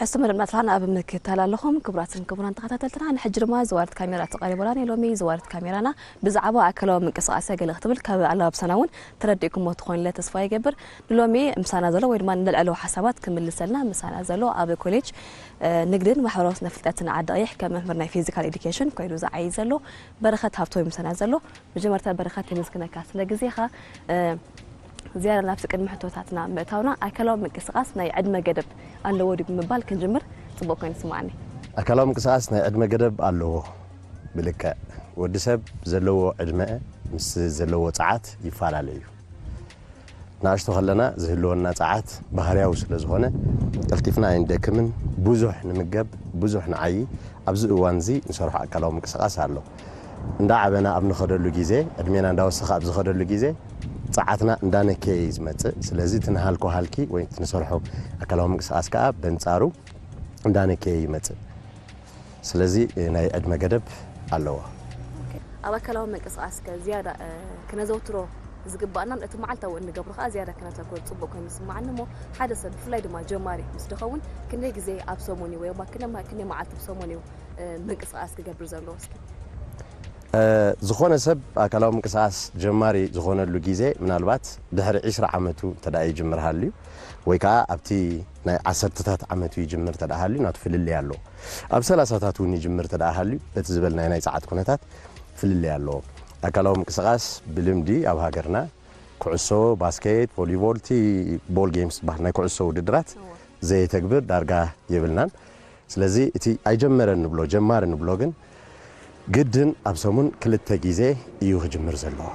ሕስቶ መደብና ትራና ኣብ ምክትታል ኣለኹም። ክቡራትን ክቡራን ተኸታተልትና፣ ንሕጂ ድማ ዘዋርት ካሜራ ተቐሪቦና። ናይ ሎሚ ዘዋርት ካሜራና ብዛዕባ ኣካላዊ ምንቅስቓስ ገለ ክትብል፣ ካብ ኣለባብሳና እውን ተረዲእኩሞ ትኾኑ ኢለ ተስፋ ይገብር። ንሎሚ ምሳና ዘሎ ወይ ድማ ንልዕለዎ ሓሳባት ክምልሰልና ምሳና ዘሎ ኣብ ኮሌጅ፣ እ፣ ንግድን ማሕበራዊ ስነ ፍልጠትን ዓዲ ቀይሕ ከም መምህር ናይ ፊዚካል ኤዱኬሽን ኮይኑ ዝዓይ ዘሎ በረኸት ሃብቶም ምሳና ዘሎ። መጀመርታ በረኸት የመስግነካ ስለ ግዜኻ። እ፣ ዝያዳ ናብቲ ቅድሚ ሕቶታትና ምእታውና፣ ኣካላዊ ምንቅስቓስ ናይ ዕድመ ገደብ ኣለዎ ድዩ ብምባል ክንጅምር ጽቡቕ ኮይኑ ይስምዓኒ። ኣካላዊ ምንቅስቓስ ናይ ዕድመ ገደብ ኣለዎ። ብልክዕ ወዲ ሰብ ዘለዎ ዕድመ ምስ ዘለዎ ጸዓት ይፈላለ እዩ። ንኣሽቱ ከለና ዝህልወና ጸዓት ባህርያዊ ስለ ዝኾነ፣ ቀልጢፍና ኣይንደክምን። ብዙሕ ንምገብ፣ ብዙሕ ንዓዪ። ኣብዚ እዋን እዚ ንሰርሖ ኣካላዊ ምንቅስቓስ ኣሎ። እንዳዓበና ኣብ ንኸደሉ ግዜ፣ ዕድሜና እንዳወሰኸ ኣብ ዝኸደሉ ግዜ፣ ጸዓትና እንዳነከየ እዩ ዝመጽእ። ስለዚ እቲ ንሃልኮ ሃልኪ ወይ እቲ ንሰርሖ ኣካላዊ ምንቅስቓስ ከኣ በንጻሩ እንዳነከየ ይመጽእ። ስለዚ ናይ ዕድመ ገደብ ኣለዎ። ኦኬ። ኣብ ኣካላዊ ምንቅስቓስ ከ ዝያዳ፣ እ፣ ክነዘውትሮ ዝግባኣናን እቲ መዓልታዊ እንገብሮ ከኣ ዝያዳ ክነተኮር ጽቡቕ ኮይኑ ይስምዓኒ እሞ፣ ሓደ ሰብ ብፍላይ ድማ ጀማሪ ምስ ዝኸውን ክንደይ ግዜ ኣብ ሰሙን እዩ ወይ ድማ ክንደይ ማ-፣ ክንደይ መዓልቲ ብሰሙን እዩ፣ እ፣ ምንቅስቓስ ክገብር ዘለዎ እስኪ? እ፣ ዝኾነ ሰብ ኣካላዊ ምንቅስቓስ ጀማሪ ዝኾነሉ ግዜ ምናልባት ድሕሪ ዒስራ ዓመቱ እንተ ደኣ ይጅምር ሃልዩ ወይ ከኣ ኣብቲ ናይ ዓሰርተታት ዓመቱ ይጅምር እንተ ደኣ ሃልዩ ናቱ ፍልልይ ኣለዎ። ኣብ ሰላሳታት እውን ይጅምር እንተ ደኣ ሃልዩ በቲ ዝበልናዮ ናይ ጸዓት ኩነታት ፍልልይ ኣለዎ። ኣካላዊ ምንቅስቓስ ብልምዲ ኣብ ሃገርና ኩዕሶ፣ ባስኬት፣ ቮሊቦል፣ እቲ ቦል ጌምስ ዝበሃል ናይ ኩዕሶ ውድድራት እወ። ዘየተግብር ዳርጋ የብልናን። ስለዚ እቲ ኣይጀመረን ንብሎ፣ ጀማሪ ንብሎ ግን ግድን ኣብ ሰሙን ክልተ ግዜ እዩ ክጅምር ዘለዎ።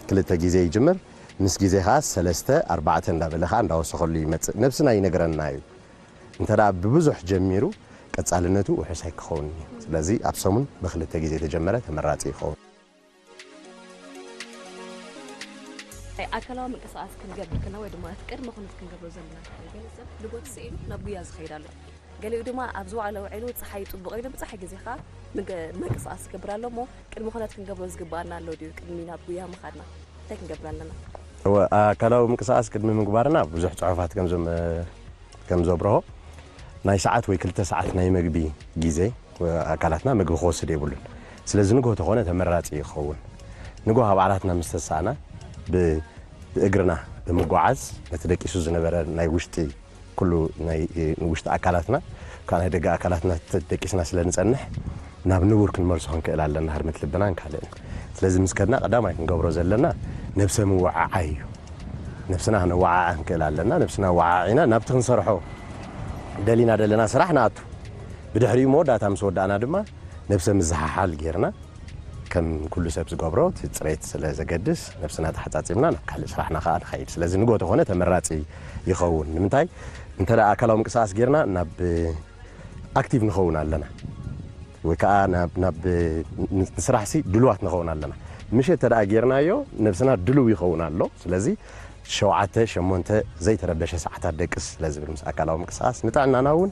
ክልተ ግዜ ይጅምር፣ ምስ ግዜ ኸዓ ሰለስተ፣ ኣርባዕተ እንዳበለ ኸዓ እንዳወሰኸሉ ይመጽእ። ነብስና ይነግረና እዩ። እንተ ደኣ ብብዙሕ ጀሚሩ፣ ቀጻልነቱ ውሑስ ኣይክኸውን እዩ። ስለዚ ኣብ ሰሙን ብክልተ ግዜ ተጀመረ ተመራጺ ይኸውን። ናይ ኣካላዊ ምንቅስቓስ ክንገብር ከለና ወይ ድማ እቲ ቅድመ ኩነት ክንገብሮ ዘለና፣ ገለ ሰብ ንጎ ተስኢሉ ናብ ጉያ ዝኸይድ ኣሎ። ገሊኡ ድማ ኣብ ዝወዓለ ውዒሉ ጸሓይ ጽቡቕ ኢሉ ብጸሓይ ግዜ ኸኣ ምንቅ-፣ ምንቅስቓስ ዝገብር ኣሎ እሞ ቅድመ ኩነት ክንገብሮ ዝግብኣና ኣሎ ድዩ? ቅድሚ ናብ ጉያ ምኻድና እንታይ ክንገብር ኣለና? እወ፣ ኣካላዊ ምንቅስቓስ ቅድሚ ምግባርና ብዙሕ ጽሑፋት ከም ዘም-፣ ከም ዘብርሆ ናይ ሰዓት ወይ ክልተ ሰዓት ናይ መግቢ ግዜ ኣካላትና መግቢ ክወስድ የብሉን። ስለዚ ንግሆ ተኾነ ተመራጺ ይኸውን። ንግሆ ኣብ ዓራትና ምስ ተሳእና ብ-፣ ብእግርና ብምጓዓዝ ነቲ ደቂሱ ዝነበረ ናይ ውሽጢ ኩሉ ናይ ውሽጢ ኣካላትና፣ ካብ ናይ ደገ ኣካላትና ተደቂስና ስለ ንጸንሕ፣ ናብ ንቡር ክንመልሶ ክንክእል ኣለና፣ ህርመት ልብናን ካልእን። ስለዚ ምስ ከድና ቀዳማይ ክንገብሮ ዘለና ነብሰ ምውዓዓይ እዩ። ነብስና ክነወዓዓ ክንክእል ኣለና። ነብስና ወዓዒና ናብቲ ክንሰርሖ ደሊና ዘለና ስራሕ ንኣቱ። ብድሕሪኡ መወዳእታ ምስ ወዳእና ድማ ነብሰ ምዝሓሓል ጌርና፣ ከም ኩሉ ሰብ ዝገብሮ እቲ ጽሬት ስለ ዘገድስ፣ ነብስና ተሓጻጺብና ናብ ካልእ ስራሕና ከኣ ንኸይድ። ስለዚ ንግሆ ተኾነ ተመራጺ ይኸውን። ንምንታይ? እንተ ደኣ ኣካላዊ ምንቅስቓስ ጌርና ናብ ኣክቲቭ ንኸውን ኣለና፣ ወይ ከኣ ናብ፣ ናብ ንስራሕሲ ድሉዋት ንኸውን ኣለና። ምሸት እንተ ደኣ ጌርናዮ ነብስና ድሉው ይኸውን ኣሎ። ስለዚ ሸውዓተ፣ ሸሞንተ ዘይተረበሸ ሰዓታት ደቅስ ስለ ዝብል ምስ ኣካላዊ ምንቅስቓስ ንጥዕናና እውን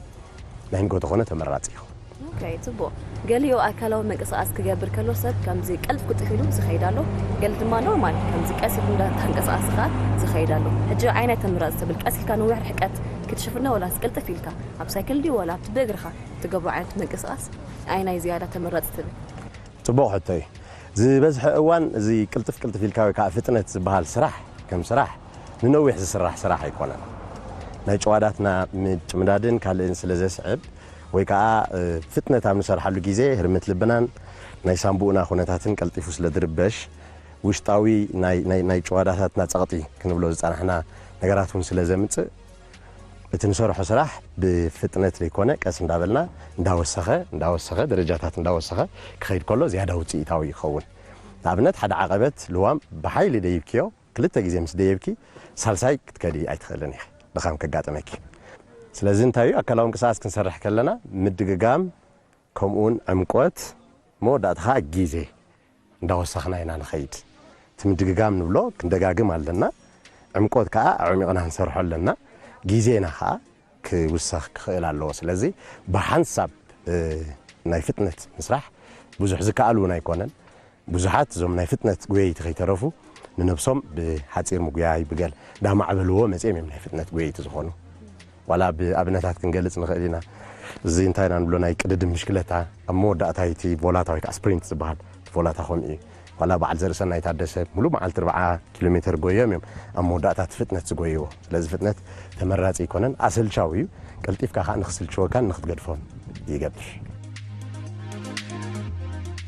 ናይ ንግሆ ተኾነ ተመራጺ ይኸውን። ኦኬ፣ ጽቡቕ። ገሊኡ ኣካላዊ ምንቅስቓስ ክገብር ከሎ ሰብ ከምዚ ቀልጥፍ ቅልጥፍ ኢሉ ዝኸይድ ኣሎ፣ ገለ ድማ ኖርማል ከምዚ ቀስ ኢሉ እንዳተንቀሳቐስካ ዝኸይድ ኣሎ። ሕጂ ኣየናይ ተመራጺ ትብል? ቀስ ኢልካ ነዊሕ ርሕቀት ክትሽፍኖ ወላስ ቅልጥፍ ኢልካ ኣብ ሳይክል ድዩ ወላ ኣብቲ ብእግርኻ ትገብሮ ዓይነት ምንቅስቓስ ኣየናይ ዝያዳ ተመራጺ ትብል? ጽቡቕ ሕቶ እዩ። ዝበዝሐ እዋን እዚ ቅልጥፍ ቅልጥፍ ኢልካ ወይ ከዓ ፍጥነት ዝበሃል ስራሕ ከም ስራሕ ንነዊሕ ዝስራሕ ስራሕ ኣይኮነን። ናይ ጭዋዳትና ምጭምዳድን ካልእን ስለ ዘስዕብ ወይ ከዓ፣ እ፣ ፍጥነት ኣብ ንሰርሓሉ ግዜ ህርመት ልብናን ናይ ሳንቡእና ኩነታትን ቀልጢፉ ስለ ዝርበሽ ውሽጣዊ ናይ፣ ናይ፣ ናይ ጭዋዳታትና ጸቕጢ ክንብሎ ዝጸናሕና ነገራት እውን ስለ ዘምጽእ እቲ ንሰርሖ ስራሕ ብፍጥነት ዘይኮነ ቀስ እንዳበልና እንዳወሰኸ፣ እንዳወሰኸ፣ ደረጃታት እንዳወሰኸ ክኸይድ ከሎ ዝያዳ ውጽኢታዊ ይኸውን። ንኣብነት ሓደ ዓቐበት ልዋም ብሓይሊ ደይብክዮ፣ ክልተ ግዜ ምስ ደየብኪ ሳልሳይ ክትከዲ ኣይትኽእልን ኢኺ፣ ድኻም ከጋጥመኪ። ስለዚ እንታይ እዩ? ኣካላዊ ምንቅስቓስ ክንሰርሕ ከለና ምድግጋም፣ ከምኡውን ዕምቆት፣ መወዳእታ ኸኣ ግዜ እንዳወሰኽና ኢና ንኸይድ። እቲ ምድግጋም ንብሎ ክንደጋግም ኣለና። ዕምቆት ከኣ ኣዕሚቕና ክንሰርሖ ኣለና። ግዜና ኸኣ ክውሰኽ ክኽእል ኣለዎ። ስለዚ ብሓንሳብ፣ እ፣ ናይ ፍጥነት ምስራሕ ብዙሕ ዝከኣል እውን ኣይኮነን። ብዙሓት እዞም ናይ ፍጥነት ጎየይቲ ከይተረፉ ንነብሶም ብሓጺር ምጉያይ ብገል እንዳማዕበልዎ መጺኦም እዮም ናይ ፍጥነት ጎየይቲ ዝኾኑ። ዋላ ብኣብነታት ክንገልጽ ንኽእል ኢና። እዚ እንታይ ኢና ንብሎ፣ ናይ ቅድድም ብሽክለታ ኣብ መወዳእታ እቲ ቮላታ ወይ ከዓ ስፕሪንት ዝበሃል፣ እቲ ቮላታ ከምኡ እዩ። ዋላ በዓል ዘርእሰናይ ታደሰ ሙሉእ መዓልቲ ኣርብዓ ኪሎ ሜተር ጎዮም እዮም ኣብ መወዳእታ እቲ ፍጥነት ዝጎይዎ። ስለዚ ፍጥነት ተመራጺ ኣይኮነን፣ ኣሰልቻዊ እዩ። ቀልጢፍካ ከዓ ንኽስልችወካን ንኽትገድፎን ይገብር።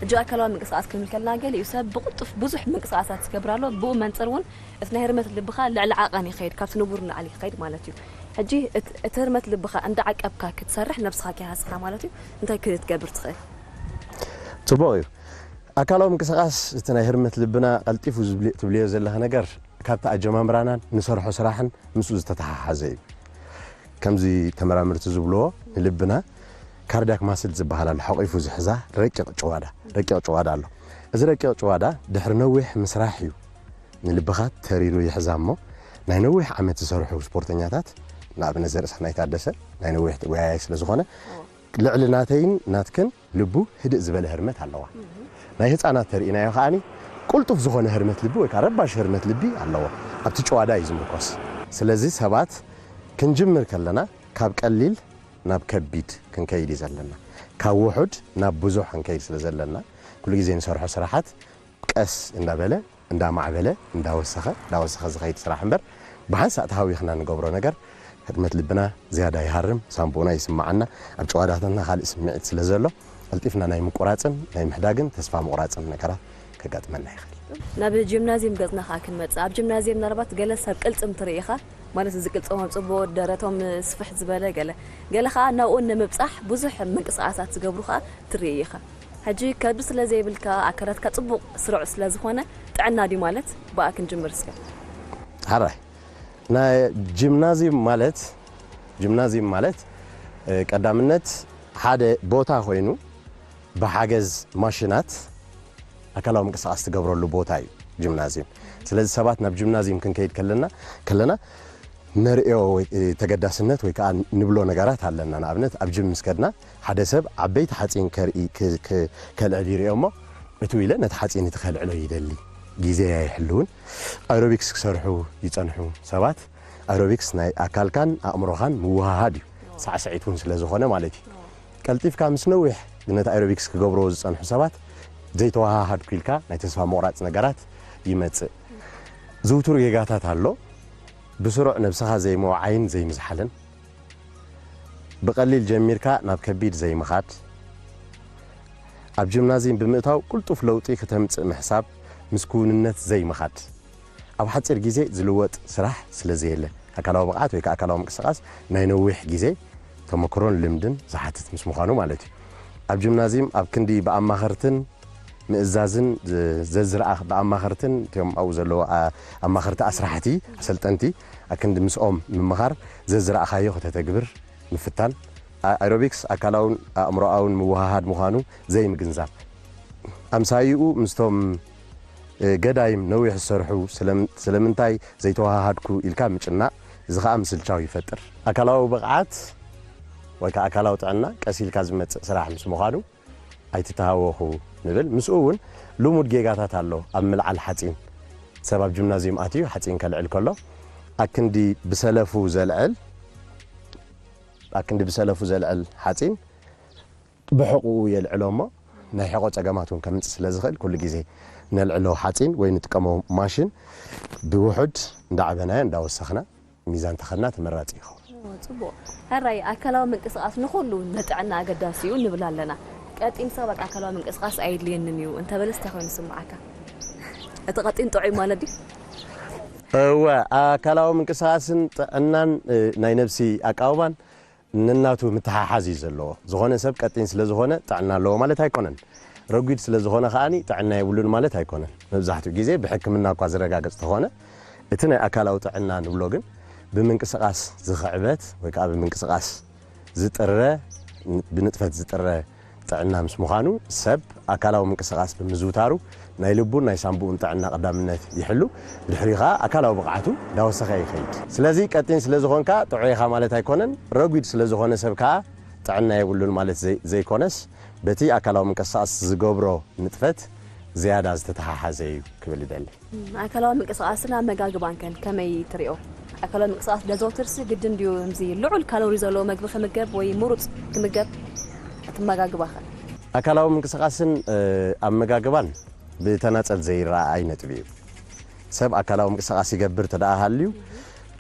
ሕጂ ኣካላዊ ምንቅስቃስ ክንብል ከለና፣ ገሊኡ ሰብ ብቕልጡፍ ብዙሕ ምንቅስቃሳት ዝገብር ኣሎ። ብኡ መንፅር እውን እቲ ናይ ህርመት ልብኻ ልዕሊ ዓቐን ይኸይድ፣ ካብቲ ንቡር ንላዕሊ ይኸይድ ማለት እዩ። ሕጂ እቲ ህርመት ልብኻ እንዳዓቀብካ ክትሰርሕ ነብስኻ ከይሃስኻ ማለት እዩ። እንታይ ክትገብር ትኽእል? ጽቡቕ እዩ። ኣካላዊ ምንቅስቃስ እቲ ናይ ህርመት ልብና ቀልጢፉ ትብልዮ ዘለኻ ነገር ካብቲ ኣጀማምራናን ንሰርሖ ስራሕን ምስኡ ዝተተሓሓዘ እዩ። ከምዚ ተመራመርቲ ዝብልዎ፣ ንልብና ካርዲያክ ማስል ዝበሃል ኣሎ፣ ሓቂፉ ዝሕዛ ረቂቕ ጭዋዳ፣ ረቂቕ ጭዋዳ ኣሎ። እዚ ረቂቕ ጭዋዳ ድሕሪ ነዊሕ ምስራሕ እዩ ንልብኻ ተሪሩ ይሕዛ እሞ፣ ናይ ነዊሕ ዓመት ዝሰርሑ ስፖርተኛታት፣ ንኣብነት ዘርእሰናይ ታደሰ ናይ ነዊሕ ጎያያይ ስለ ዝኾነ፣ ልዕሊ ናተይን ናትክን ልቡ ህድእ ዝበለ ህርመት ኣለዋ። ናይ ህፃናት ተርእናዮ ከዓኒ ቅልጡፍ ዝኾነ ህርመት ልቢ ወይ ከዓ ረባሽ ህርመት ልቢ ኣለዎ። ኣብቲ ጭዋዳ እዩ ዝምርኮስ። ስለዚ ሰባት ክንጅምር ከለና ካብ ቀሊል ናብ ከቢድ ክንከይድ እዩ ዘለና። ካብ ውሑድ ናብ ብዙሕ ክንከይድ ስለ ዘለና፣ ኩሉ ግዜ ንሰርሖ ስራሓት ቀስ እንዳበለ፣ እንዳማዕበለ፣ እንዳወሰኸ እንዳወሰኸ ዝኸይድ ስራሕ እምበር፣ ብሓንሳእ ተሃዊኽና ንገብሮ ነገር ህርመት ልብና ዝያዳ ይሃርም፣ ሳንቡእና ይስምዓና፣ ኣብ ጭዋዳታትና ካልእ ስምዒት ስለ ዘሎ፣ ቀልጢፍና ናይ ምቁራፅን ናይ ምሕዳግን ተስፋ ምቑራፅን ነገራት ከጋጥመና ይኽእል። ናብ ጂምናዚየም ገፅና ከዓ ክንመፅእ፣ ኣብ ጂምናዚየም ምናልባት ገለ ሰብ ቅልፅም ትርኢ ኢኻ፣ ማለት እዚ ቅልፅም ኣብ ፅቡቅ ደረቶም ስፍሕ ዝበለ ገለ፣ ገለ ከዓ ናብኡ ንምብፃሕ ብዙሕ ምንቅስቃሳት ዝገብሩ ከዓ ትርኢ ኢኻ። ሕጂ ከብዲ ስለ ዘይብልካ ኣካላትካ ጽቡቕ ስሩዕ ስለ ዝኾነ ጥዕና ድዩ ማለት ብኣ ክንጅምር እስከ። ሓራይ ናይ ጂምናዚየም ማለት ጂምናዚየም ማለት እ፣ ቀዳምነት ሓደ ቦታ ኮይኑ ብሓገዝ ማሽናት ኣካላዊ ምንቅስቃስ ትገብረሉ ቦታ እዩ ጂምናዚየም። ስለዚ ሰባት ናብ ጂምናዚየም ክንከይድ ከለና ከለና ነርእዮ ወይ ተገዳስነት ወይ ከዓ ንብሎ ነገራት ኣለና። ንኣብነት ኣብ ጅም ምስ ከድና ሓደ ሰብ ዓበይቲ ሓፂን ከርኢ ክ- ክ- ከልዕል ይርእዮ እሞ እትው ኢለ ነቲ ሓፂን እቲ ከልዕሎ ይደሊ። ግዜ ኣይሕልውን። ኣሮቢክስ ክሰርሑ ይፀንሑ ሰባት። ኣሮቢክስ ናይ ኣካልካን ኣእምሮኻን ምውሃሃድ እዩ። ሳዕስዒት እውን ስለ ዝኾነ ማለት እዩ። ቀልጢፍካ ምስ ነዊሕ ነቲ ኣሮቢክስ ክገብርዎ ዝፀንሑ ሰባት ዘይተወሃሃድኩ ኢልካ ናይ ተስፋ ምቑራፅ ነገራት ይመፅእ። ዝውቱር ጌጋታት ኣሎ። ብስሩዕ ነብስኻ ዘይምውዓይን ዘይምዝሓልን፣ ብቐሊል ጀሚርካ ናብ ከቢድ ዘይምኻድ፣ ኣብ ጅምናዚየም ብምእታው ቅልጡፍ ለውጢ ክተምጽእ ምሕሳብ፣ ምስ ክውንነት ዘይምኻድ፣ ኣብ ሓጺር ግዜ ዝልወጥ ስራሕ ስለ ዘየለ፣ ኣካላዊ ብቕዓት ወይ ከኣ ኣካላዊ ምንቅስቓስ ናይ ነዊሕ ግዜ ተመክሮን ልምድን ዝሓትት ምስ ምዃኑ ማለት እዩ። ኣብ ጅምናዚየም ኣብ ክንዲ ብኣማኸርትን ምእዛዝን ዝ- ዘዝረኣ ብኣማኸርትን እቶም ኣብኡ ዘለዉ ኣ- ኣማኸርቲ ኣስራሕቲ ኣሰልጠንቲ ኣክንዲ ምስኦም ምምኻር ዘዝረኣኻዮ ከተተግብር ምፍታን። ኣ- ኣሮቢክስ ኣካላውን ኣእምሮኣውን ምውሃሃድ ምዃኑ ዘይምግንዛብ። ኣምሳይኡ ምስቶም እ፣ ገዳይም ነዊሕ ዝሰርሑ ስለም- ስለምንታይ ዘይተወሃሃድኩ ኢልካ ምጭናቕ፣ እዚ ኸኣ ምስልቻው ይፈጥር። ኣካላዊ ብቕዓት ወይ ከኣ ኣካላዊ ጥዕና ቀስ ኢልካ ዝመጽእ ስራሕ ምስ ምዃኑ ኣይትተሃወኹ ንብል። ምስኡ እውን ልሙድ ጌጋታት ኣሎ። ኣብ ምልዓል ሓጺን ሰብ ኣብ ጅምናዚየም ኣትዩ ሓጺን ከልዕል ከሎ ኣክንዲ ብሰለፉ ዘልዕል ኣክንዲ ብሰለፉ ዘልዕል ሓጺን ብሕቑኡ የልዕሎ እሞ ናይ ሕቖ ጸገማት እውን ከምጽእ ስለ ዝኽእል ኩሉ ግዜ ነልዕሎ ሓጺን ወይ ንጥቀሞ ማሽን ብውሑድ እንዳዓበናዮ እንዳወሰኽና ሚዛን ተኸድና ተመራጺ ይኸውን። ጽቡቕ። ሕራይ ኣካላዊ ምንቅስቓስ ንኹሉ ንጥዕና ኣገዳሲ እዩ ንብል ኣለና። ቀጢን ሰባት ኣካላዊ ምንቅስቓስ ኣየድልየንን እዩ እንተበለስ እንታይ ኮይኑ ዝስምዓካ? እቲ ቀጢን ጥዑይ ማለት ድዩ? እወ ኣካላዊ ምንቅስቓስን ጥዕናን እ፣ ናይ ነብሲ ኣቃውማን ነናቱ ምትሓሓዝ እዩ ዘለዎ። ዝኾነ ሰብ ቀጢን ስለ ዝኾነ ጥዕና ኣለዎ ማለት ኣይኮነን። ረጒድ ስለ ዝኾነ ከኣኒ ጥዕና የብሉን ማለት ኣይኮነን። መብዛሕትኡ ግዜ ብሕክምና እኳ ዝረጋገጽ ተኾነ እቲ ናይ ኣካላዊ ጥዕና ንብሎ ግን ብምንቅስቓስ ዝኽዕበት ወይ ከዓ ብምንቅስቓስ ዝጥረ ብንጥፈት ዝጥረ ጥዕና ምስ ምዃኑ ሰብ ኣካላዊ ምንቅስቓስ ብምዝውታሩ ናይ ልቡን ናይ ሳንቡኡን ጥዕና ቀዳምነት ይሕሉ። ብድሕሪኡ ከዓ ኣካላዊ ብቕዓቱ እንዳወሰኸ ይኸይድ። ስለዚ ቀጢን ስለ ዝኾንካ ጥዑይ ኢኻ ማለት ኣይኮነን። ረጒድ ስለ ዝኾነ ሰብ ከዓ ጥዕና የብሉን ማለት ዘይ- ዘይኮነስ በቲ ኣካላዊ ምንቅስቓስ ዝገብሮ ንጥፈት ዝያዳ ዝተተሓሓዘ እዩ ክብል ይደሊ። ኣካላዊ ምንቅስቓስን ኣመጋግባን ከን ከመይ ትሪኦ? ኣካላዊ ምንቅስቃስ ደዘውትርሲ ግድን ድዩ? ከምዚ ልዑል ካሎሪ ዘለዎ መግቢ ክምገብ ወይ ምሩፅ ክምገብ? ኣተመጋግባኸ? ኣካላዊ ምንቅስቃስን ኣመጋግባን ብተናፀል ዘይረኣይ ነጥቢ እዩ። ሰብ ኣካላዊ ምንቅስቃስ ይገብር ተደኣ ሃልዩ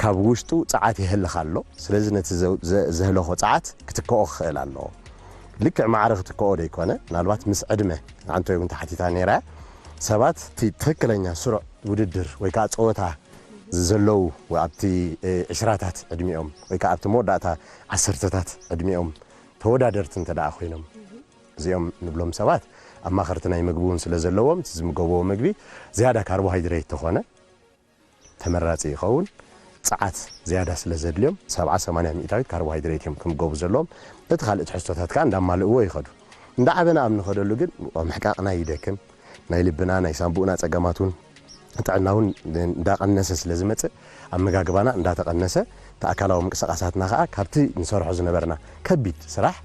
ካብ ውሽጡ ፀዓት ይህልኽ ኣሎ። ስለዚ ነቲ ዘህለኾ ፀዓት ክትከኦ ክኽእል ኣለዎ። ልክዕ ማዕረ ክትከኦ ደይኮነ፣ ምናልባት ምስ ዕድመ፣ ኣንቶይ እውን ተሓቲታ ነይራ። ሰባት እቲ ትክክለኛ ስሩዕ ውድድር ወይ ከዓ ፀወታ ዘለዉ ኣብቲ ዕስራታት ዕድሚኦም ወይ ከዓ ኣብቲ መወዳእታ ዓሰርተታት ዕድሚኦም ተወዳደርቲ እንተ ደኣ ኮይኖም፣ እዚኦም ንብሎም ሰባት ኣማኸርቲ ናይ ምግቢ እውን ስለ ዘለዎም፣ እቲ ዝምገብዎ ምግቢ ዝያዳ ካርቦሃይድሬት ተኾነ ተመራፂ ይኸውን። ፀዓት ዝያዳ ስለ ዘድልዮም፣ ሰብዓ ሰማንያ ሚእታዊት ካርቦሃይድሬት እዮም ክምገቡ ዘለዎም። እቲ ካልእ ትሕዝቶታት ከዓ እንዳማልእዎ ይኸዱ። እንዳዓበና ኣብ ንኸደሉ ግን ምሕቃቕና ይደክም። ናይ ልብና ናይ ሳንቡእና ፀገማት እውን ጥዕና እውን እንዳቐነሰ ስለ ዝመፅእ፣ ኣመጋግባና እንዳተቐነሰ፣ እቲ ኣካላዊ ምንቅስቃሳትና ከዓ ካብቲ ንሰርሖ ዝነበርና ከቢድ ስራሕ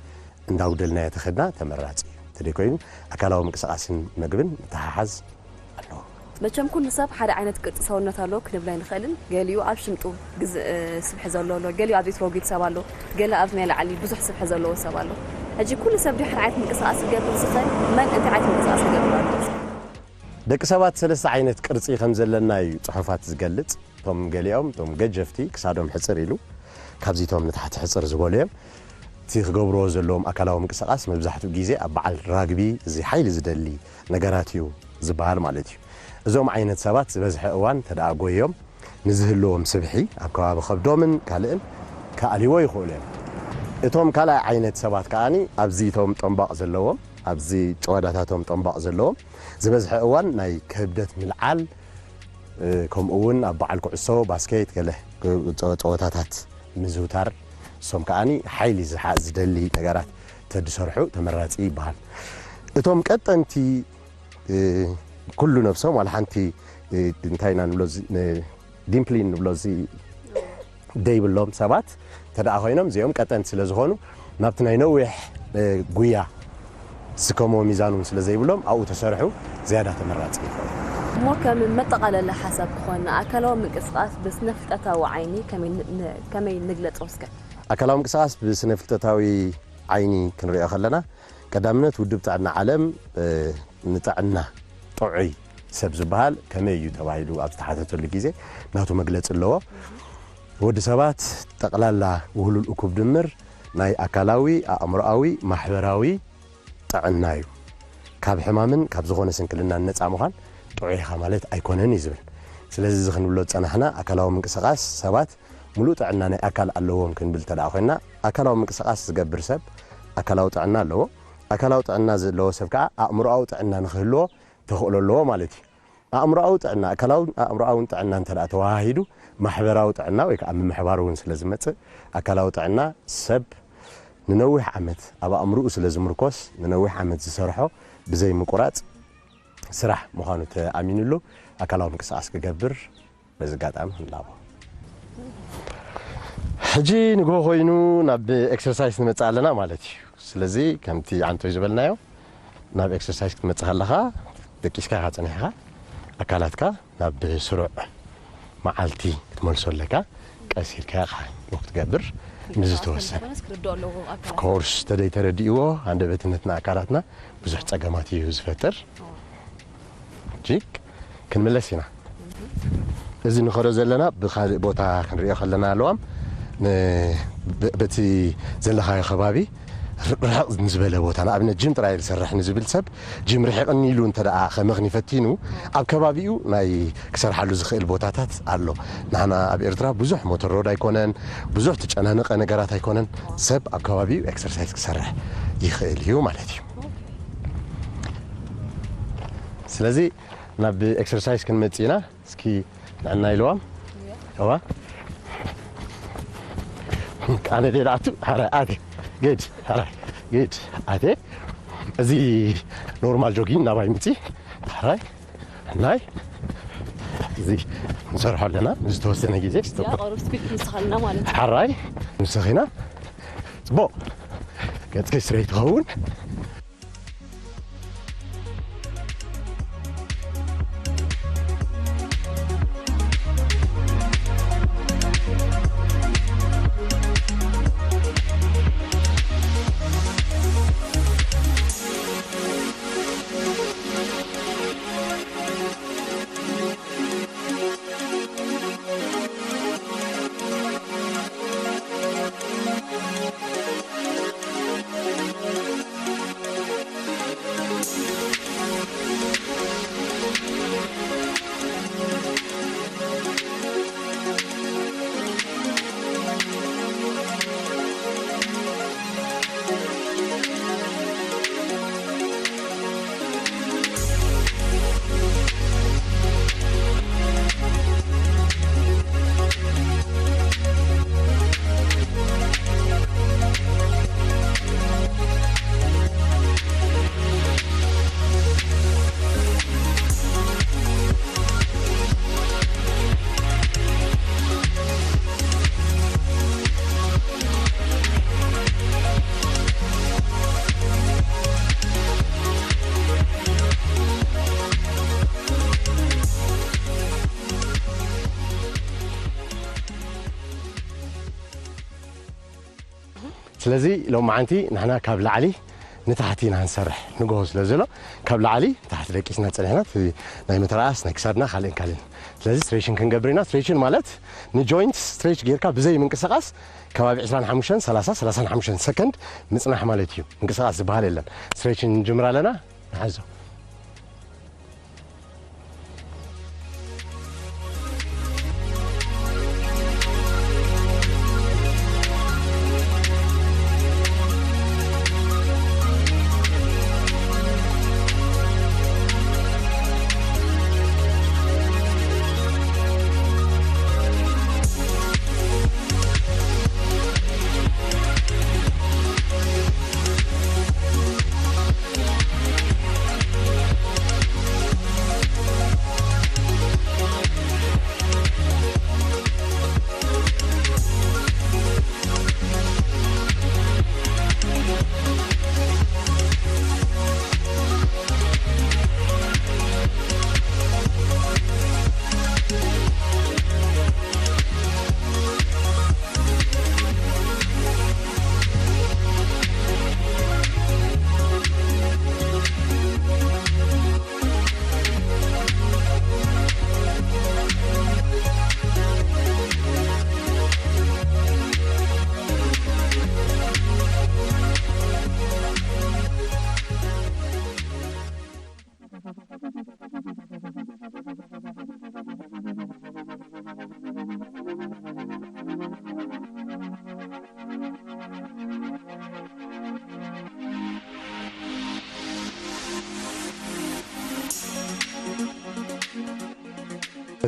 እንዳውደልናዮ ተኸድና ተመራፂ እዩ። እንተደይኮይኑ ኣካላዊ ምንቅስቃስን ምግብን ምትሓሓዝ ኣለዎ። መቸም ኩሉ ሰብ ሓደ ዓይነት ቅርፂ ሰውነት ኣለዎ ክንብል ኣይንኽእልን። ገሊኡ ኣብ ሽምጡ ግዝ ስብሒ ዘለዎ ኣሎ፣ ገሊኡ ኣብ ሪትሮጊድ ሰብ ኣሎ፣ ገለ ኣብ ናይ ላዕሊ ብዙሕ ስብሒ ዘለዎ ሰብ ኣሎ። ሕጂ ኩሉ ሰብ ድዩ ሓደ ዓይነት ምንቅስቃስ ክገብር ዝኽእል? መን እንታይ ዓይነት ምንቅስቃስ ክገብር ኣሎ? ደቂ ሰባት ሰለስተ ዓይነት ቅርፂ ከም ዘለና እዩ ፅሑፋት ዝገልፅ። እቶም ገሊኦም እቶም ገጀፍቲ ክሳዶም ሕፅር ኢሉ ካብዚቶም ንታሕቲ ሕፅር ዝበሉ እዮም። እቲ ክገብርዎ ዘለዎም ኣካላዊ ምንቅስቃስ መብዛሕትኡ ግዜ ኣብ በዓል ራግቢ እዚ ሓይሊ ዝደሊ ነገራት እዩ ዝበሃል ማለት እዩ። እዞም ዓይነት ሰባት ዝበዝሐ እዋን ተደኣ ጎዮም ንዝህልዎም ስብሒ ኣብ ከባቢ ከብዶምን ካልእን ክኣልይዎ ይኽእሉ እዮም። እቶም ካልኣይ ዓይነት ሰባት ከዓኒ ኣብዚ እቶም ጠንባቕ ዘለዎም ኣብዚ ጨዋዳታቶም ጠንባቕ ዘለዎም ዝበዝሐ እዋን ናይ ክብደት ምልዓል ከምኡ እውን ኣብ በዓል ኩዕሶ ባስኬት ገለ ፀወታታት ምዝውታር እሶም ከዓኒ ሓይሊ ዝደሊ ነገራት ተድሰርሑ ተመራፂ ይበሃል። እቶም ቀጠንቲ ኩሉ ነብሶም ዋላ ሓንቲ እንታይ ኢና ንብሎ ዲምፕሊን ንብሎ እዚ ደይብሎም ሰባት እንተ ደኣ ኮይኖም እዚኦም ቀጠንቲ ስለ ዝኾኑ ናብቲ ናይ ነዊሕ ጉያ ዝስከምዎ ሚዛን እውን ስለ ዘይብሎም ኣብኡ ተሰርሑ ዝያዳ ተመራፂ ይኸውን። እሞ ከም መጠቓለሊ ሓሳብ ክኾንና ኣካላዊ ምንቅስቃስ ብስነ ፍልጠታዊ ዓይኒ ከመይ ንግለፆ እስከ? ኣካላዊ ምንቅስቃስ ብስነ ፍልጠታዊ ዓይኒ ክንሪኦ ከለና ቀዳምነት ውድብ ጥዕና ዓለም ንጥዕና ጥዑይ ሰብ ዝበሃል ከመይ እዩ ተባሂሉ ኣብ ዝተሓተተሉ ግዜ ናቱ መግለፂ ኣለዎ። ወዲ ሰባት ጠቕላላ ውህሉል እኩብ ድምር ናይ ኣካላዊ፣ ኣእምሮኣዊ፣ ማሕበራዊ ጥዕና እዩ። ካብ ሕማምን ካብ ዝኾነ ስንክልናን ነፃ ምዃን ጥዑይ ኢኻ ማለት ኣይኮነን እዩ ዝብል። ስለዚ እዚ ክንብሎ ዝፀናሕና ኣካላዊ ምንቅስቃስ ሰባት ሙሉእ ጥዕና ናይ ኣካል ኣለዎም ክንብል እንተ ኮይንና ኣካላዊ ምንቅስቃስ ዝገብር ሰብ ኣካላዊ ጥዕና ኣለዎ። ኣካላዊ ጥዕና ዘለዎ ሰብ ከዓ ኣእምሮኣዊ ጥዕና ንክህልዎ ተኽእሎ ኣለዎ ማለት እዩ። ኣእምሮኣዊ ጥዕና ኣካላውን ኣእምሮኣውን ጥዕና እንተ ተዋሃሂዱ ማሕበራዊ ጥዕና ወይ ከዓ ምምሕባር እውን ስለ ዝመፅእ ኣካላዊ ጥዕና ሰብ ንነዊሕ ዓመት ኣብ ኣእምርኡ ስለ ዝምርኮስ ንነዊሕ ዓመት ዝሰርሖ ብዘይ ምቁራፅ ስራሕ ምዃኑ ተኣሚንሉ ኣካላዊ ምንቅስቃስ ክገብር በዚ ኣጋጣሚ ክንላቦ። ሕጂ ንግሆ ኮይኑ ናብ ኤክሰርሳይስ ንመፅእ ኣለና ማለት እዩ። ስለዚ ከምቲ ዓንቶይ ዝበልናዮ ናብ ኤክሰርሳይስ ክትመፅእ ከለኻ ደቂስካ ኢኻ ፀኒሕካ ኣካላትካ ናብ ስሩዕ መዓልቲ ክትመልሶ ኣለካ። ቀስ ኢልካ ኢኻ ክትገብር ንዝተወሰነ ኮርስ ተደይ ተረዲእዎ ኣንደበትነትና ኣካላትና ብዙሕ ፀገማት እዩ ዝፈጥር። ጂክ ክንምለስ ኢና። እዚ ንኸዶ ዘለና ብካልእ ቦታ ክንሪኦ ከለና ኣለዋም በቲ ዘለኻዮ ከባቢ ርሕቕ ዝበለ ቦታ ንኣብነት ጅም ጥራይ ዝሰርሕ ንዝብል ሰብ ጅም ርሒቕኒ ኢሉ እንተ ደኣ ከመኽኒ ፈቲኑ ኣብ ከባቢኡ ናይ ክሰርሓሉ ዝኽእል ቦታታት ኣሎ። ንሕና ኣብ ኤርትራ ብዙሕ ሞተር ሮድ ኣይኮነን፣ ብዙሕ ትጨናነቐ ነገራት ኣይኮነን። ሰብ ኣብ ከባቢኡ ኤክሰርሳይዝ ክሰርሕ ይኽእል እዩ ማለት እዩ። ስለዚ ናብ ኤክሰርሳይዝ ክንመጽእ ኢና። እስኪ ንዕና ኢልዋም እዋ ኣነ ደዳቱ ሓራይ ኣቴ ግድ ሓራይ ግድ ኣቴ እዚ ኖርማል ጆጊን ናባይ ምጺ ሓራይ ናይ እዚ ንሰርሖ ኣለና ዝተወሰነ ግዜ ስቶፕ ያቆረብ ስፒድ ንስኻልና ማለት ሓራይ ንስኺና ጽቡቕ ገጽ ከስረይ ትኸውን ስለዚ ሎማዓንቲ ንሕና ካብ ላዕሊ ንታሕቲ ኢና ንሰርሕ፣ ንግሆ ስለ ዘሎ ካብ ላዕሊ ንታሕቲ ደቂስና ጸኒሕና፣ እቲ ናይ መተርኣስ ናይ ክሳድና ካልእን ካልእን። ስለዚ ስትሬችን ክንገብር ኢና። ስትሬችን ማለት ንጆይንት ስትሬች ጌርካ ብዘይ ምንቅስቓስ ከባቢ ዕስራን ሓሙሽተን፣ ሰላሳ፣ ሰላሳን ሓሙሽተን ሰከንድ ምጽናሕ ማለት እዩ። ምንቅስቓስ ዝበሃል የለን። ስትሬችን ንጅምር ኣለና። ንሓዞ።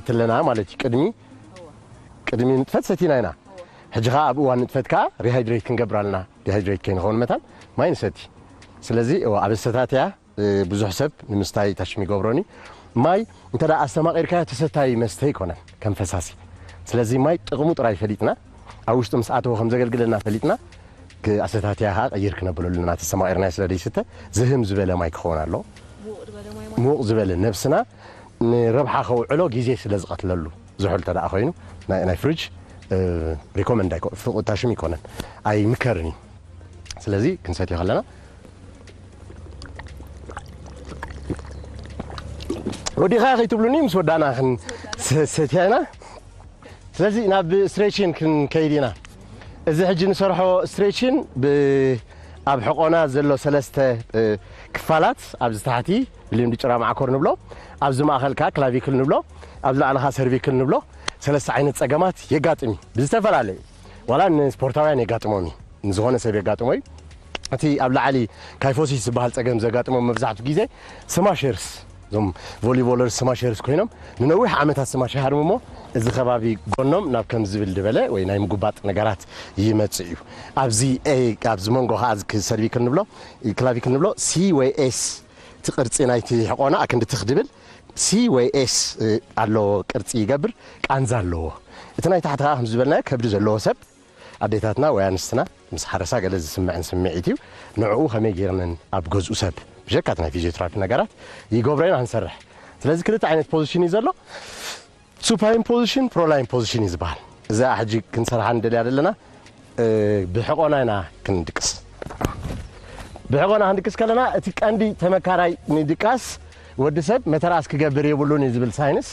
ትለና ማለት እዩ። ቅድሚ ቅድሚ ንጥፈት ሰቲና ኢና። ሕጂ ኸዓ ኣብ እዋን ንጥፈት ከኣ ሪሃይድሬት ክንገብር ኣለና። ዲሃይድሬት ከይንኸውን መታን ማይ ንሰቲ። ስለዚ እወ፣ ኣብ ኣሰታትያ፣ እ፣ ብዙሕ ሰብ ንምስታይ ታሽም ይገብሮኒ። ማይ እንተ ደኣ ኣስተማቒርካዮ ተሰታይ መስተ ኣይኮነን፣ ከም ፈሳሲ። ስለዚ ማይ ጥቕሙ ጥራይ ፈሊጥና፣ ኣብ ውሽጡ ምስ ኣተወ ከም ዘገልግለና ፈሊጥና፣ ክ-፣ ኣሰታትያ ኸዓ ቀይር ክነብለሉ ኣለና። ተስተማቒርናዮ ስለ ዘይስተ ዝህም ዝበለ ማይ ክኸውን ኣለዎ። ምዉቕ ዝበለ ማይ ማለት? ምዉቕ ዝበለ፣ ነብስና ንረብሓ ከውዕሎ ግዜ ስለ ዝቐትለሉ፣ ዝሑል እንተ ደኣ ኮይኑ ናይ፣ ናይ ፍሪጅ፣ እ፣ ሪኮመንድ ኣይኮ-፣ ፍቑድ ታሽም ኣይኮነን፣ ኣይምከርን እዩ። ስለዚ ክንሰትዮ ከለና ወዲኻ ከይትብሉኒ ምስ ወዳእና ክን-፣ ስ-፣ ሰትያ ኢና። ስለዚ ናብ ስትሬችን ክንከይድ ኢና። እዚ ሕጂ ንሰርሖ ስትሬችን ብ-፣ ኣብ ሕቖና ዘሎ ሰለስተ፣ እ፣ ክፋላት፣ ኣብዚ ታሕቲ ብልምዲ ጭራ ማዕኮር ንብሎ፣ ኣብዚ ማእኸል ከኣ ክላቪክል ንብሎ፣ ኣብዚ ላዕሊ ከኣ ሰርቪክል ንብሎ፣ ሰለስተ ዓይነት ጸገማት የጋጥም እዩ። ብዝተፈላለዩ፣ ዋላ ንስፖርታውያን የጋጥሞም እዩ፣ ንዝኾነ ሰብ የጋጥሞ እዩ። እቲ ኣብ ላዕሊ ካይፎሲስ ዝበሃል ጸገም ዘጋጥሞም መብዛሕትኡ ግዜ ስማሸርስ፣ እዞም ቮሊቦለርስ ስማሸርስ ኮይኖም ንነዊሕ ዓመታት ስማሽ ይሃርሙ እሞ፣ እዚ ከባቢ ጎኖም ናብ ከም ዝብል ዝበለ ወይ ናይ ምጉባጥ ነገራት ይመጽእ እዩ። ኣብዚ ኤ፣ ኣብዚ መንጎ ከኣ እዚ ሰርቪክል ንብሎ፣ ክላቪክል ንብሎ፣ ሲ ወይ ኤስ እቲ ቅርጺ ናይቲ ሕቖና ኣክንዲ ትኽ ድብል ሲ ወይ ኤስ፣ እ፣ ኣለዎ፣ ቅርጺ ይገብር፣ ቃንዛ ኣለዎ። እቲ ናይ ታሕቲ ከኣ ከም ዝበልናዮ ከብዲ ዘለዎ ሰብ ኣዴታትና ወይ ኣንስትና ምስ ሓረሳ ገለ ዝስምዐን ስምዒት እዩ። ንዕኡ ከመይ ጌርነን ኣብ ገዝኡ ሰብ ብጀካ እቲ ናይ ፊዚዮቴራፒ ነገራት ይገብሮ ኢና ክንሰርሕ። ስለዚ ክልተ ዓይነት ፖዚሽን እዩ ዘሎ። ሱፓይን ፖዚሽን፣ ፕሮላይን ፖዚሽን እዩ ዝበሃል። እዛ ሕጂ ክንሰርሓ ንደልያ ዘለና፣ እ፣ ብሕቆና ኢና ክንድቅስ። ብሕቆና ክንድቅስ ከለና እቲ ቀንዲ ተመካራይ ንድቃስ ወዲ ሰብ መተርኣስ ክገብር የብሉን እዩ ዝብል ሳይንስ።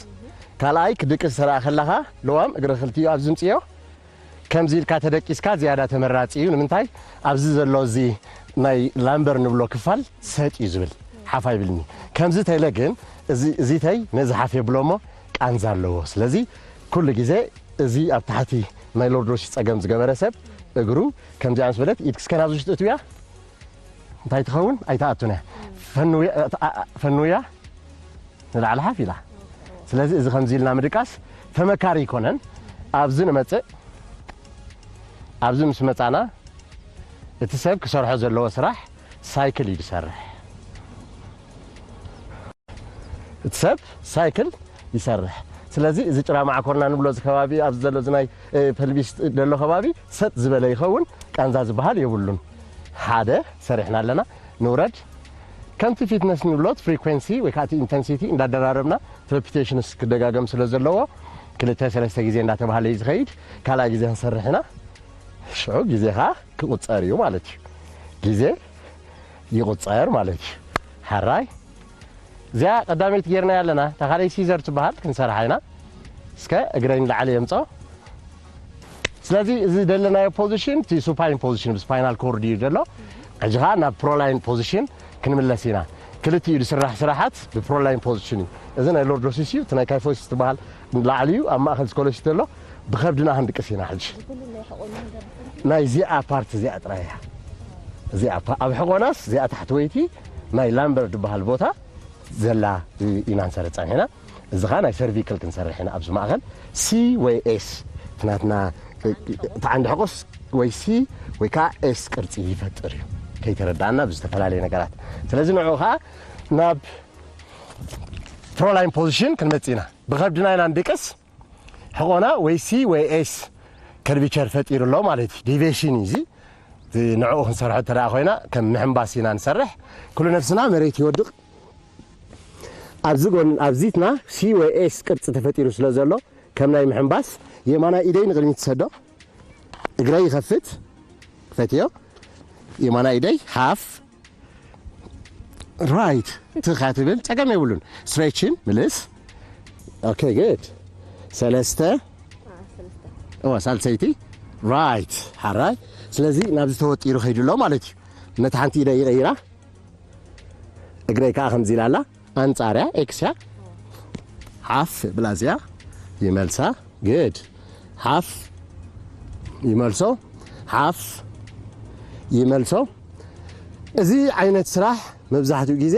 ካልኣይ ክድቅስ ተረኣ ከለኻ ልዋም እግሪ ክልቲኡ ኣብ ዝምፅዮ ከምዚ ኢልካ ተደቂስካ ዝያዳ ተመራጺ እዩ። ንምንታይ? ኣብዚ ዘሎ እዚ ናይ ላምበር ንብሎ ክፋል ሰጥ እዩ ዝብል፣ ሓፍ ኣይብልኒ። ከምዚ ተይለ ግን እዚ፣ እዚ ተይ ነዚ ሓፍ የብሎ እሞ ቃንዛ ኣለዎ። ስለዚ ኩሉ ግዜ እዚ ኣብ ታሕቲ ናይ ሎርዶሲስ ጸገም ዝገበረ ሰብ እግሩ ከምዚኣ ምስ በለት ኢድ ክስከን ኣብዚ ውሽጢ እትውያ እንታይ ትኸውን? ኣይትኣቱን እያ። ፈንውያ፣ እ፣ እ፣ ፈንውያ ንላዕሊ ሓፍ ኢላ። ስለዚ እዚ ከምዚ ኢልና ምድቃስ ተመካሪ ኣይኮነን። ኣብዚ ንመጽእ፣ ኣብዚ ምስ መጻና እቲ ሰብ ክሰርሖ ዘለዎ ስራሕ ሳይክል እዩ ዝሰርሕ። እቲ ሰብ ሳይክል ይሰርሕ። ስለዚ እዚ ጭራ ማዕኮርና ንብሎ እዚ ከባቢ ኣብዚ ዘሎ እዚ ናይ፣ እ፣ ፐልቪስ ዘሎ ከባቢ ሰጥ ዝበለ ይኸውን፣ ቃንዛ ዝበሃል የብሉን። ሓደ ሰሪሕና ኣለና፣ ንውረድ። ከምቲ ፊትነስ ንብሎ እቲ ፍሪኮንሲ ወይ ከዓ እቲ ኢንተንሲቲ እንዳደራረብና እቲ ሬፒቴሽንስ ክደጋገም ስለ ዘለዎ ክልተ ሰለስተ ግዜ እንዳተባሃለ እዩ ዝኸይድ። ካልኣይ ግዜ ክንሰርሕ ኢና። ሽዑ ግዜኻ ይቑጸር እዩ ማለት እዩ። ግዜ ይቑጸር ማለት እዩ። ሓራይ እዚኣ ቀዳመይቲ ጌርና ያለና፣ እታ ካልኣይ ሲዘር ትበሃል ክንሰርሓ ኢና። እስከ እግረይ ንላዕሊ የምጾ። ስለዚ እዚ ዘለናዮ ፖዚሽን እቲ ሱፓይን ፖዚሽን ስፓይናል ኮርድ እዩ ዘሎ። ሕጂ ኸዓ ናብ ፕሮላይን ፖዚሽን ክንምለስ ኢና። ክልቲኡ ዝስራሕ ስራሓት ብፕሮላይን ፖዚሽን እዩ። እዚ ናይ ሎርዶሲስ እዩ፣ እቲ ናይ ካይፎሲስ ትበሃል ንላዕሊ እዩ፣ ኣብ ማእኸል ስኮሎሲስ ዘሎ። ብኸብድና ክንድቅስ ኢና ሕጂ። ናይዚኣ ፓርት እዚኣ ጥራይ እያ። እዚኣ ፓ-፣ ኣብ ሕቖናስ እዚኣ ታሕቲ ወይቲ ናይ ላምበር ዝበሃል ቦታ ዘላ ኢና ንሰርሕ ጸኒሕና። እዚ ኸዓ ናይ ሰርቪክል ክንሰርሕ ኢና ኣብዚ ማእኸል። ሲ ወይ ኤስ እቲ ናትና፣ እቲ ዓንዲ ሕቆስ ወይ ሲ ወይ ከዓ ኤስ ቅርጺ ይፈጥር እዩ። ከይተረዳእና ብዝተፈላለየ ነገራት። ስለዚ ንዕኡ ኸዓ ናብ ፕሮላይን ፖዚሽን ክንመጽእ ኢና። ብኸብድና ኢና ንድቅስ። ሕቆና ወይ ሲ ወይ ኤስ ከርቪቸር ፈጢሩ ኣሎ ማለት እዩ። ዲቬሽን እዩ እዚ። እዚ ንዕኡ ክንሰርሖ እንተ ደኣ ኮይና ከም ምሕንባስ ኢና ንሰርሕ። ኩሉ ነብስና መሬት ይወድቕ። ኣብዚ ጎን፣ ኣብዚትና ሲ ወይ ኤስ ቅርጺ ተፈጢሩ ስለ ዘሎ ከም ናይ ምሕንባስ የማናይ ኢደይ ንቕድሚት ትሰዶ። እግረይ ይኸፍት። ክፈትዮ። የማናይ ኢደይ ሓፍ። ራይት። ትኻ ትብል ጸገም የብሉን። ስትሬችን ምልስ። ኦኬ፣ ግድ። ሰለስተ። እዋ፣ ሳልሰይቲ። ራይት። ሓራይ። ስለዚ ናብዚ ተወጢሩ ከይዱ ኣሎ ማለት እዩ። ነቲ ሓንቲ ኢደ ይቐይራ። እግረይ ከኣ ከምዚ ኢላ ኣላ። ኣንጻርያ፣ ኤክስያ። ሓፍ ብላ እዚኣ። ይመልሳ። ግድ። ሓፍ። ይመልሶ። ሓፍ። ይመልሶ። እዚ ዓይነት ስራሕ መብዛሕትኡ ግዜ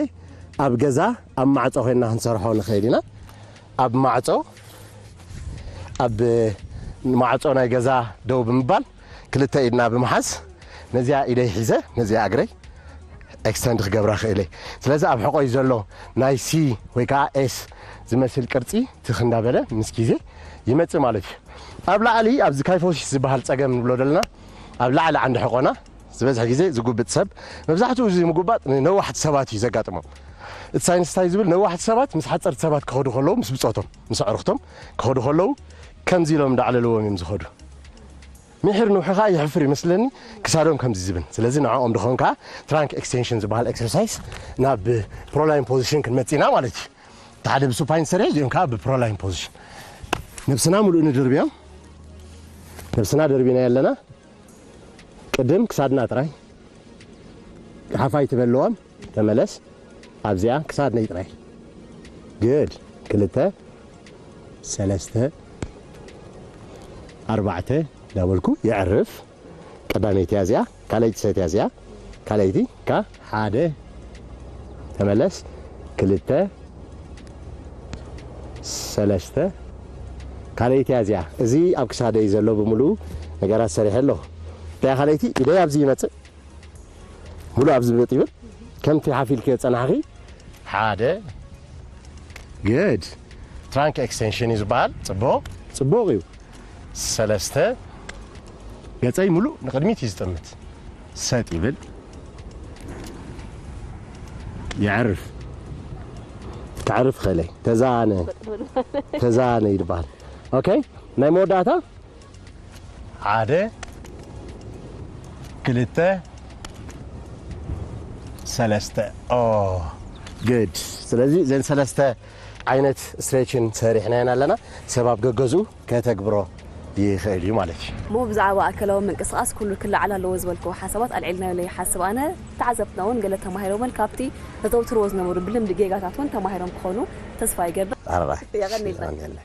ኣብ ገዛ፣ ኣብ ማዕጾ ኮይንና ክንሰርሖ ንኽእል ኢና። ኣብ ማዕጾ፣ ኣብ ማዕጾ ናይ ገዛ ደው ብምባል ክልተ ኢድና ብምሓዝ፣ ነዚኣ ኢደይ ሒዘ፣ ነዚኣ እግረይ ኤክስተንድ ክገብራ ክእል እየ። ስለዚ ኣብ ሕቆይ ዘሎ ናይ ሲ ወይ ከዓ ኤስ ዝመስል ቅርጺ ትኽ እንዳበለ ምስ ግዜ ይመጽእ ማለት እዩ። ኣብ ላዕሊ ኣብዚ ካይፎሲስ ዝበሃል ጸገም ንብሎ ዘለና ኣብ ላዕሊ ዓንዲ ሕቆና ዝበዝሕ ግዜ ዝጉብጥ ሰብ፣ መብዛሕትኡ እዚ ምጉባጥ ንነዋሕቲ ሰባት እዩ ዘጋጥሞም። እቲ ሳይንስ እንታይ ዝብል፣ ነዋሕቲ ሰባት ምስ ሓጸርቲ ሰባት ክኸዱ ከለዉ፣ ምስ ብጾቶም፣ ምስ ኣዕሩኽቶም ክኸዱ ከለዉ ከምዚ ኢሎም እንዳዕለልዎም እዮም ዝኸዱ። ምሒር ንውሒ ኸዓ ይሕፍር ይመስለኒ፣ ክሳዶም ከምዚ ዝብል። ስለዚ ንዕኦም ድኾን ከዓ ትራንክ ኤክስቴንሽን ዝበሃል ኤክሰርሳይስ ናብ ፕሮላይን ፖዚሽን ክንመጽእ ኢና ማለት እዩ። እቲ ሓደ ብሱፓይን ሰሪዕ፣ እዚኦም ከዓ ብፕሮላይን ፖዚሽን። ነብስና ሙሉእ ንድርብዮም። ነብስና ደርቢና ኣለና። ቅድም ክሳድና ጥራይ። ሓፋይ ትበልዎም፣ ተመለስ። ኣብዚኣ ክሳድነይ ጥራይ። ግድ። ክልተ፣ ሰለስተ፣ ኣርባዕተ፣ እንዳበልኩ የዕርፍ። ቀዳመይቲ እያ እዚኣ፣ ካልኣይቲ ሰት እያ እዚኣ። ካልኣይቲ፣ ካ፣ ሓደ፣ ተመለስ። ክልተ፣ ሰለስተ፣ ካልኣይቲ እያ እዚኣ። እዚ ኣብ ክሳደይ ዘሎ ብምሉኡ ነገራት ሰሪሐ ኣለኹ። እታ ካልኣይቲ፣ ኢደይ ኣብዚ ይመጽእ። ሙሉእ ኣብዚ ብጥ ይብል። ከምቲ ሓፍ ኢልክዮ ዝጸናሕኺ፣ ሓደ፣ ግድ። ትራንክ ኤክስቴንሽን እዩ ዝበሃል። ጽቡቕ። ጽቡቕ እዩ። ሰለስተ፣ ገጸይ ሙሉእ ንቕድሚት እዩ ዝጥምት። ሰጥ ይብል። የዕርፍ። ከዕርፍ ኸእለይ። ተዛነ። ተዛነ ይበሃል። ኦኬ። ናይ መወዳእታ ሓደ፣ ክልተ፣ ሰለስተ። ኦ፣ ግድ። ስለዚ እዘን ሰለስተ ዓይነት ስትሬችን ሰሪሕናየን ኣለና። ሰብ ኣብ ገገዝኡ ከተግብሮ ይኽእል እዩ ማለት እዩ። እሞ ብዛዕባ ኣካላዊ ምንቅስቓስ ኩሉ ክለዓል ኣለዎ ዝበልክዎ ሓሳባት ኣልዒልናዮ ኢለ ይሓስብ ኣነ። ተዓዘብትና እውን ገለ ተማሂሮምን ካብቲ ዘዘውትርዎ ዝነበሩ ብልምዲ ጌጋታት እውን ተማሂሮም ክኾኑ ተስፋ ይገብር። ኣራይ። የቐንየልና። የቐንየልና።